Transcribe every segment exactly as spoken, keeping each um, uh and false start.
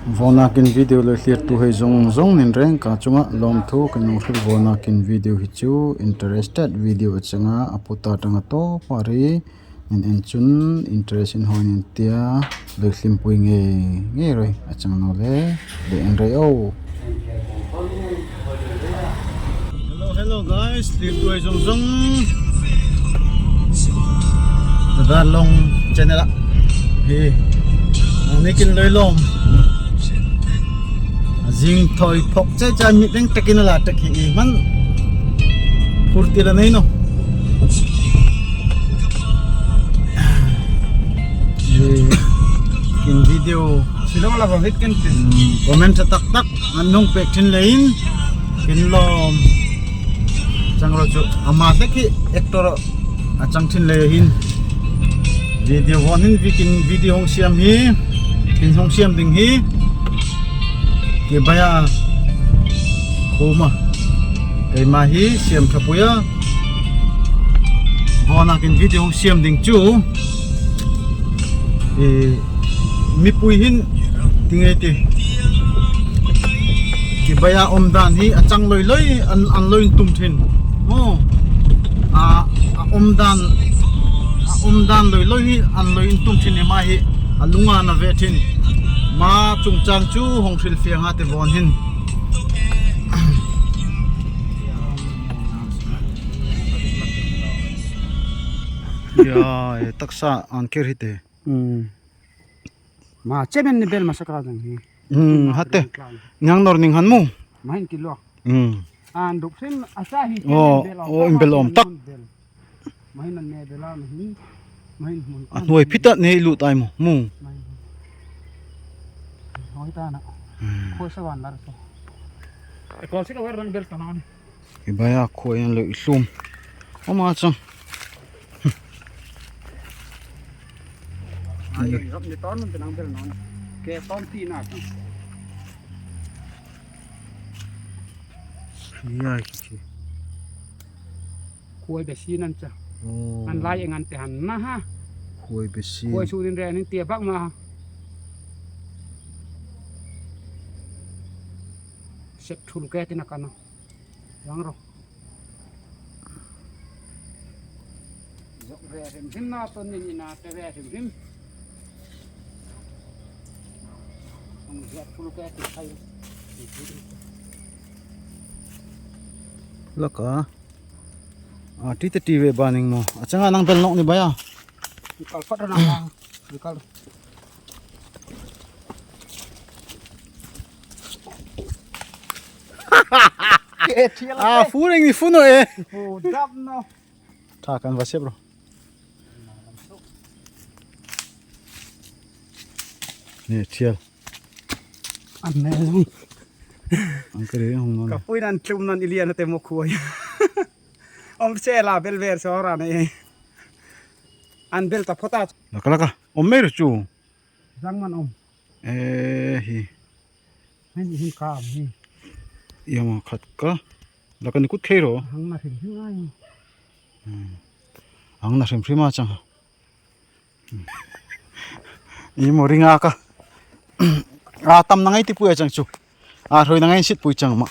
Vana kin video loi thlirtu hei zong zong nin reng ka chunga lawmthu ka nung hril. Vana kin video hi chu interested video a chang a, a puta tang a to pari nin en chun interest in hoi nin tia loi thlimpui ngei ngei roi a chang naw le, le en roi o. Hello, hello guys, thlirtu hei zong zong. Dada Long channel a hi ang ni kin loi lawm. Zing thoi phok chai chai mit reng tek in la tek hi i man phur ti la nei no. Kin video. Silong la bang hit kin tin. Hmm, comment sa tak tak an nong pek thin leiin kin lawm. Chang ro chu ama tek hi actor a chang thin lei hin. Video vang hin vi kin video hong siam hi. Kin hong siam ding hi. Kibaya khoma keima hi siam thapui a. Vana kin video hong siam ding chu, e, mipui hin ti ngei ti. Kibaya omdan hi a chang loi loi an, an loi in tum thin. Mo. A, a omdan, a omdan loi loi hi an loi in tum thin hi ma hi a lunga na ve thin. Ma chungchang chu hong hril fiang a te von hin. Ya, e, taksa an ker hi te. Hmm. Ma chemen ni bel ma sakra jang hi. Hmm, hate. Ngang nor ning han mu. Ma hin kilo. Hmm. An duk sim asa hi. Oh, bel om oh, tak. Bel. Ma hin an ne bel a ma hin. Ma hin mun. An hoi pita ne lu tai mu. Mu. Ma hin. Hoi ta na. Hmm. Ko sa wan lar so. E ko se ka wer rang bel ta na ni. Kibaya khua in loi i hlum. Om a chang. Ai, rop ni ton nun te nang bel non. Ke ton ti na chang. Iya, ki, ki. Khuai be si nan cha. Oh. An lai eng an te han na ha. Khuai be si. Khuai su din re nin tia bak ma ha. Sep thul ke ti na ka no. Yang ro. Zok ve hrim hrim na ton ni ni na te ve hrim hrim. Ang zia thul ke ti khai. Laka. A, ti te ti ve ba ning mo. A chang a nang bel nok ni ba ya. Kal pat na. Kal. Ke thial. A, te. Fu ring ni fu no e. Fu dap no. Tha kan va sep ro. Ni thial. An ne. Ang kere hong no. Ka pui nan tlum nan ilian te mo khuai. Om se la bel ver so ra ne. An bel ta phota. Laka laka. Om mer chu. Zang man om. Eh, hi. Hin, hin ka om hi. Ia ma khat ka. Laka ni kut khei ro. Hang na hrim hrim ai. Hmm. Hang na hrim hrim a chang. Hmm. I mo ring a ka. A tam na ngai ti pui a chang chu. A hroi na ngai sit pui chang ma.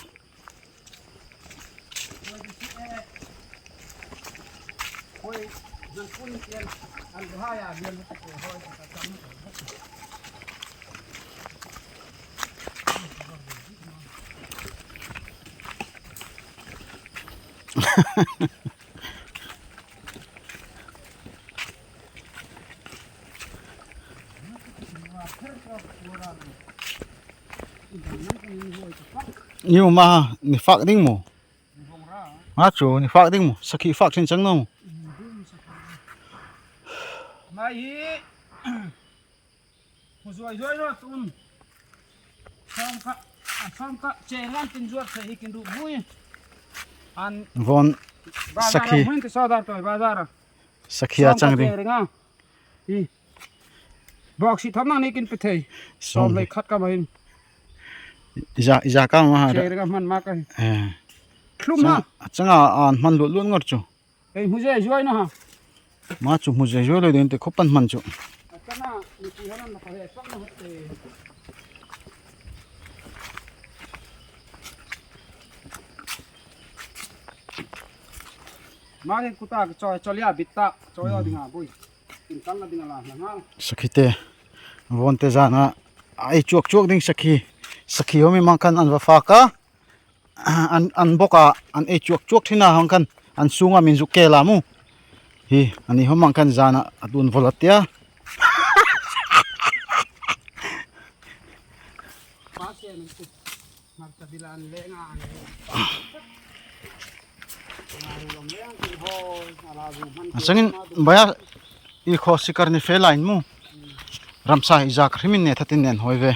Ni ma ni fak ding mo. Nga chu ni fak ding mo. Sakhi fak thin chang no. Mai hi. Mu zuai zuai no tun. Som ka, som ka che ngan tin zuat se hi kin du mui. An von bazar sakhi. Mun ti sodar toi bazar. Sakhi a chang ding. Hi. Bok si thom nang ni kin pethei. Som lei khat ka ma hin. Ija, ija ka ma ha. Che ring man ma ka hi. Eh. Thlum ma. Chang a an man luat luat ngar chu. Ei, hmu zia zuai na ha. Ma chu hmu zia zuai lo den te khopan man chu. A chang a, ni ti hanan na ka he, sok na ha te. Mangin kuta chaw, chaw lia bit ta, chaw lia ding a bui. Kin tang na ding a la na ngal. Sakhi te, von te zan a, ei chuak chuak ding sakhi. Sakhi ho mi mang khan an va fak a. An, an bok a, an ei chuak chuak thin a hang khan, an sung a min zuk ke la mu. Hi, ani ho mang khan zan a, a tun vol a tia. A sangin baya i kho sikar ni fe lain mu. Ramsa i zak rimin ne thatin nen hoi ve.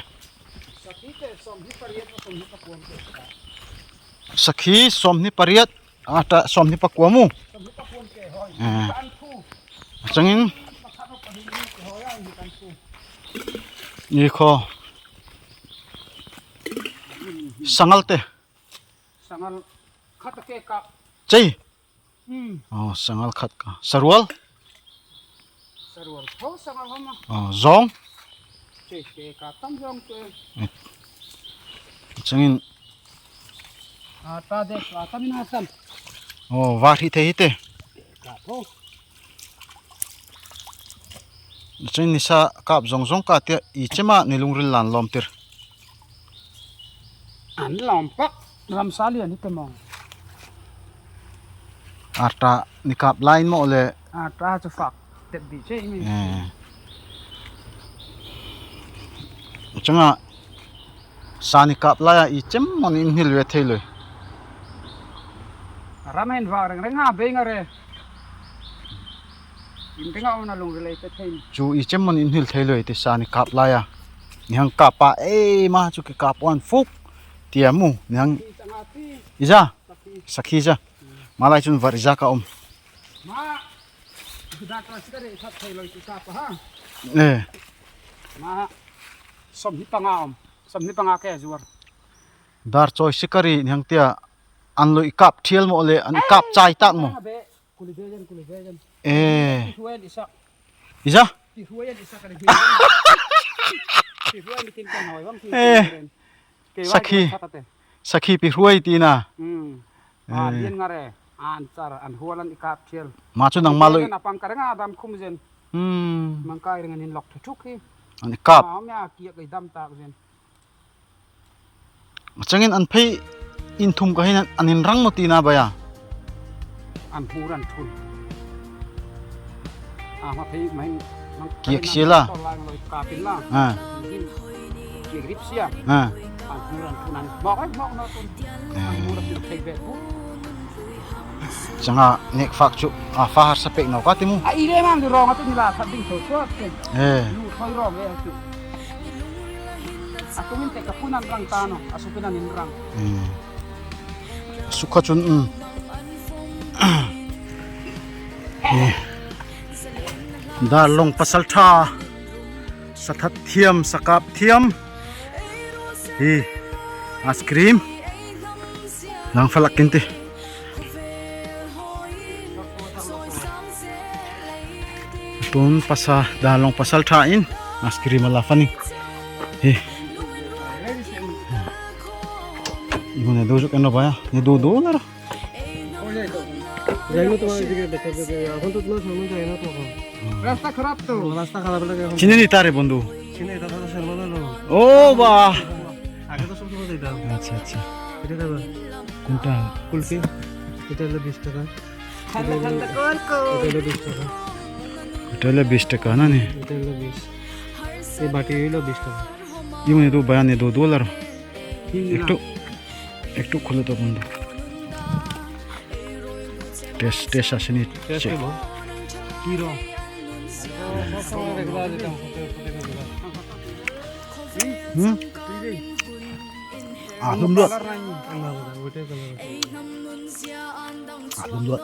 Sakhi som ni pariat, ata som ni pakua mu. Eh. A sangin i kho sangal te. Sangal khat a ke ka. Chei. Hmm. Oh, sangal khat ka. Sarual? Sarual. Ho, sangal ho ma. Oh, zong? Chei, ke ka tam zong chei. Eh. Chengin. Ah, ta de, ah, ta min asam. Oh, var hi te hi te. Ka ho. Cheng nisa kap zong zong ka tia i chema ni lungril lan lom tir. An lom pak, ram sali an hi te mong. Arta ni kap lain mo le. Arta chu fak, tep di che mi. Eh. Changa, sa ni kap lai a i chem mo ni hnil ve thei loi. Ram hen va reng reng a bei nga re. In tengah om na lung relay te thei. Chu i chem man in hil thei loi ti sa ni kap lai a. Ni hang kap a ei ma chu ki kap wan fuk. Tia mu ni hang. Ija. Sakhi ja. Malai chun var ija ka om. Ma. Dar choi sikari kap thei loi ti kap ha. Eh. Ma. Som ni panga om. Som ni panga ke zuar. Dar choi sikari ni hang tia an loi kap thial mo le an kap chai tak mo. Kuli vejan, kuli vejan. Eh. Pihuan isa. Isa? Pihuan isa kali. Pihuan bikin kan hoi bang. Eh. Sakhi. Sakhi pihuan tina. Hmm. Ah, lian ngare. An char, an hualan i kap thial. Ma chu nang maloi. Napang kareng a dam khum zen. Hmm. Mangkai reng an in lok thuthuk hi. An i kap. Ma om ya kiak i dam tak zen. Chengin an phei in thum ka hin an in rang mo tina baya. An hur an thun. A ma phei main. Kiak sila. Kapin la. Ha. Kiak rip sia. Ha. An hur an thun an. Mok ai mok na thun. An hur an thun phei bet bu. Changa nek fak chu a fa har sa pek no ka ti mu. A i le mam du rong a tu ni la khat ding so so ke. Eh. Lu thoi rong e tu. A tu min te ka pun an rang ta no, a su pun an in rang. Eh. A su kha chun um. Eh. Dar long pasal tha. Sa that thiam, sa kap thiam. Hi, ice cream. Lang falak kinti. Tun pasa, dar long pasal tha in, ice cream ala faning. Hi. Ibu ne dojuk eno baya, ne do do nara. যাই না তোমার এদিকে দেখতে দেখতে, এখন তো তোমার সামনে যাই না তখন। রাস্তা খারাপ তো। রাস্তা খারাপ লাগে এখন। চিনে নি তারে বন্ধু? চিনে, এটা তো সেলমান হলো। ও বাহ। আগে তো সব সময় যাইতাম। আচ্ছা, আচ্ছা। এটা খাবে? কোনটা? কুলফি। এটা হলো বিশ টাকা। ঠান্ডা ঠান্ডা কুলকুল। এটা হলো বিশ টাকা। এটা হলো বিশ টাকা না নি? এটা হলো বিশ। এই বাটি হলো বিশ টাকা। ইমন এদু বায়ান এদু dollar। একটু একটু খুলে তো বন্ধু। Taste, taste আসেনি। Taste হলো। কি রং? হুম? আলুম দুয়াত। না, না, না, ওইটাই colour আছে। আলুম দুয়াত।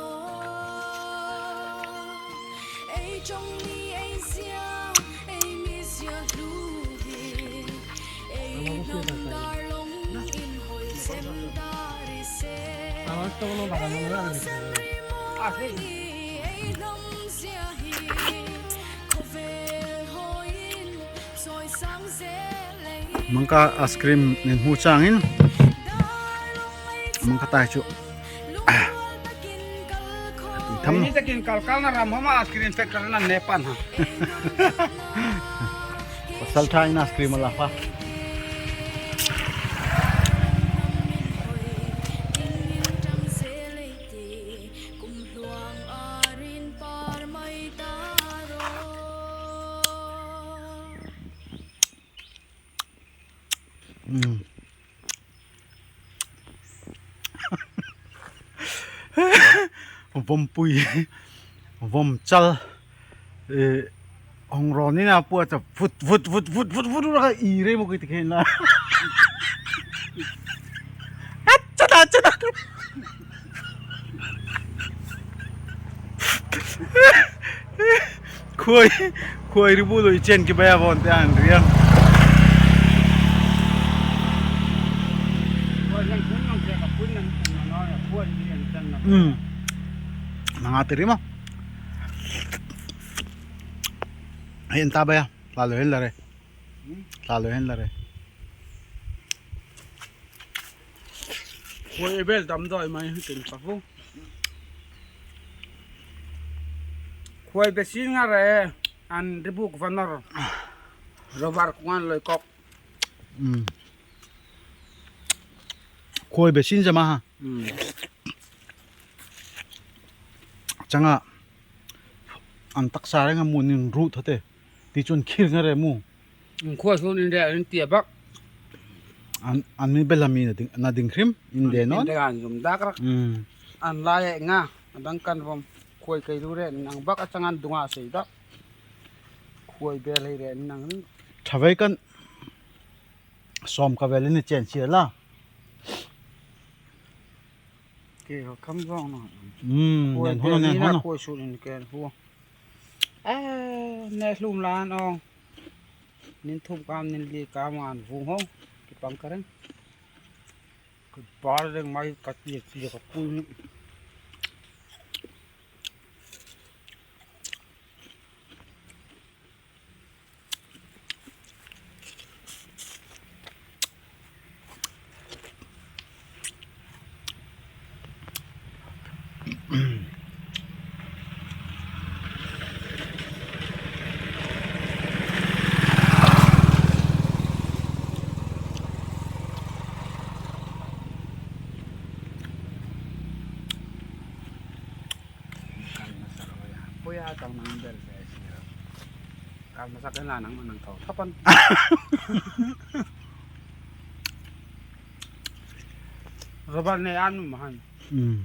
Mangka ice cream nin hu chang in. Mangka tai chu. Atu Tham. Ni takin kalkal na ram hama ice cream factory na nepan ha. Pasaltha in ice cream la pa. Mm. Vom pui, vom chal, eh, hong ron ni na pua cha vut vut vut vut vut vut ra i re mo ki te khen la. Achana achana. Khuai, khuai ri bu lo i chen ki baya von te an riang. Hmm. Nanga te ri ma. Hen ta baya, la lo hen la re. La lo hen la re. Khuai bel dam doi mai ken ka fu. Khuai be sin nga re an ribuk vanor. Robar kuan loi kok. Mm. Khuai be sin jama ha. Mm. Changa an taksa re nga mu nin ru thate. Ti chun khir nga re mu. Khuai sun in re in tia bak. An, an mi bel mi na ding, na ding khrim in de non. In de an zum dak rak. Mm. An lai nga, adang kan vom khuai kai lu re nang bak a chang an dunga sei dak. Khuai bel hei re nang. Thavei kan som ka vel ni chen sia la. Ke ho kham zong no. Mm, khuai nen ho bel no, nen ni ho na no. Khuai sun in ken hu. Eh, ne hlum lan ong. Nin thum kam, nin li kam an vung ho. Ki pang ka reng. Ka bar reng mai ka tia tia ka pui ni. Kal masak ya. Puya tang nang bel bes ya. Kal masak na nang manang kau. Kapan? Rabar ne anu mahan. Hmm.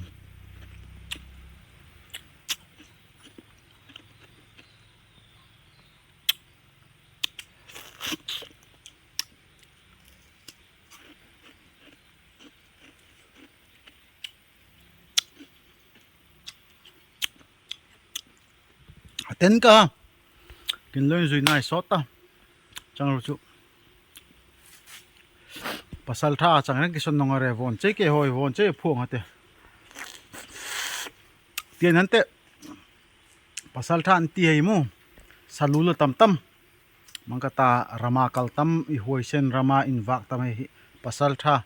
Aten ka. Kin loi zui nai sot ta. Chang ru chu. Pasaltha chang reng kison nong are von che ke hoi von che phuang ate. Tien ante. Pasaltha an ti hei mu. Salu lo tam tam. Mangkata rama kal tam i huaisen rama in vak tam hei pasaltha.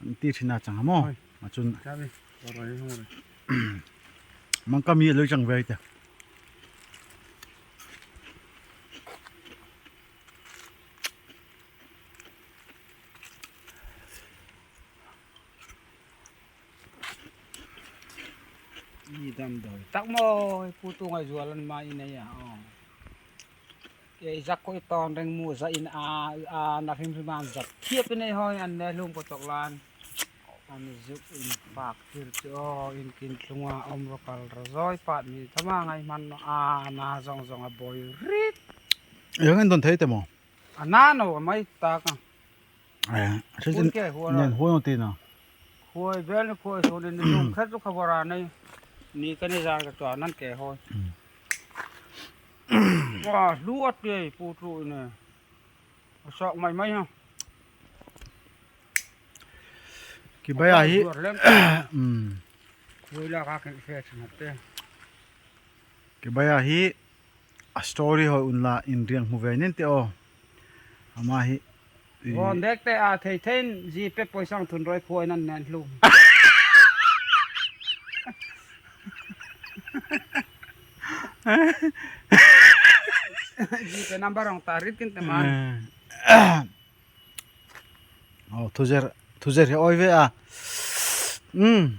An ti thina chang hamo. Hoi. Machun. Mangka mi lo chang vei te. I dam doi tak mo, pu tu ngai zualan ma i nei a, o. Ei zak ko i ton reng mu za in a, a na hrim hrim an zak thiap i nei hoi an ne hlum ko tok lan. An zuk in pak tir ti o, in kin tlung a om ro kal ro zoi pat mi tama ngai man no a na zong zong a boi rit. Yang in don thei te mo. A na no mai tak a. Nen huai ti na. Huai bel ni huai so ni ni nung khat tu khabar a nei. Ni ka ni zan ka tua nan ke huai. Wa lu at ke pu tu ne. Sok mai mai ha. Ki bai a hi. Huai la ka ke fe chna te. Ki bai a hi. A story hoi unla in riang hmu ve nin te o. Ama hi. Von dek te a thei thei in zi pek poisang thun roi phuai nan nen hlum. Ji pe number ong tarit kin teman. O, thuzer, thuzer hi oi ve a. Um.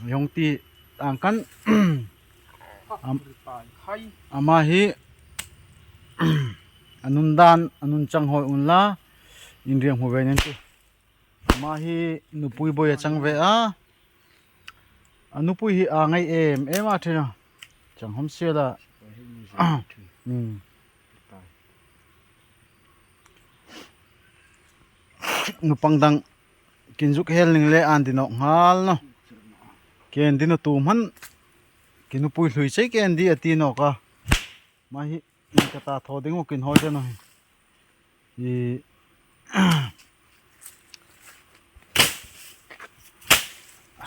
Yong ti ang kan. Am-, ama hi anun dan, anun chang hoi unla. Inriang hu ve nen ti. Ama hi nupui boi a chang ve a. A nupui hi a ngai em em a thina. Chang hom sia la. Hmm. Nupang dang kin zuk hel ning le an di nok ngal no. Ken di no tu man. Kin nupui hlui chai ken di a ti nok a. Ma hi. Ka ta tho ding u kin hoi te no hi. I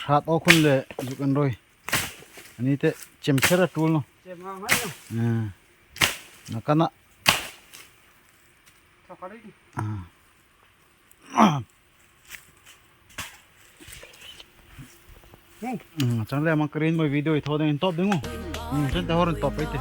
hrat o khun le zuk an roi. Ani te chem kher a tul no. Chem ngai ngai no. Na kana. Thakari. Chang le mang krin moi video i tho ding in top ding u. Chen te hor in top ai te.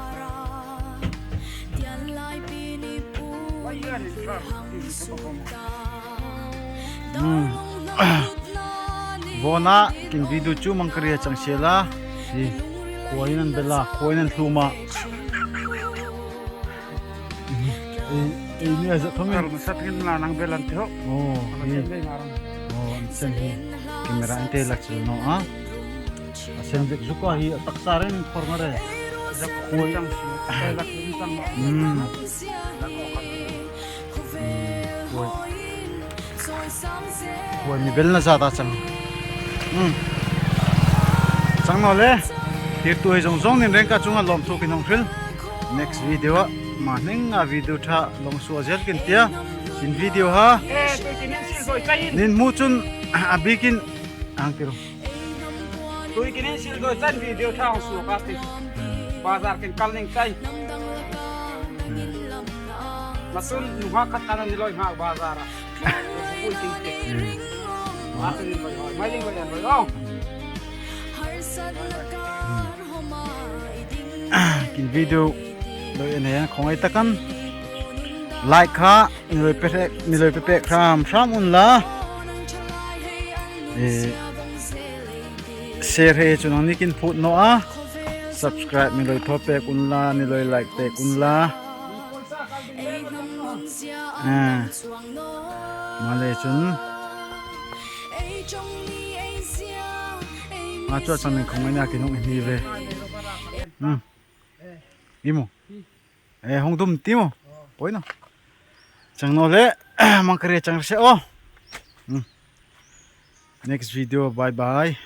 Vona kin video chu mang kri a chang sela. Hi. Khuai nan bela, khuai nan thluma. Ei, ei, ni a zat thong. Kar masat ngin la nang belan te ho. O, ni. O, an sen hi. Camera an te lak sil no a. A sen bek zuk a hi a taksa ren khor nga re. Zak khoi. Chang si. Lak sil chang. Hmm. Khoi. Khoi mi bel na zat a chang. Hmm. Chang no le. Tir tu hei zong zong nin reng ka chunga lom thu kin hong hril. Next video a. Ma hneng a video tha long sua zel kin tia. Kin video ha. Nin mu chun a bikin ang tiro. Tui kin sil doi chan video tha hong sua ka ti. Bazar kin kal ning chai. Matun nungha khat kana ni loi hak bazar a. Pui kin ti. Matun ni loi hoi, mai ling loi an loi ong. Kin video loi en hen khong ai takan. Like kha, ni loi pepek, ni loi pepek hram hram un la. Eh, share hei chu nang ni kin phut no a. Subscribe ni loi tho pek un la, ni loi like pek un la. Ah. Male chun. Ma chu a chang ning khong ai na kin hong hi ve. Hmm. Imu. Eh, hong dum ti mo. Poi no. Chang no le, mang kre chang se o. Hmm. Next video, bye bye.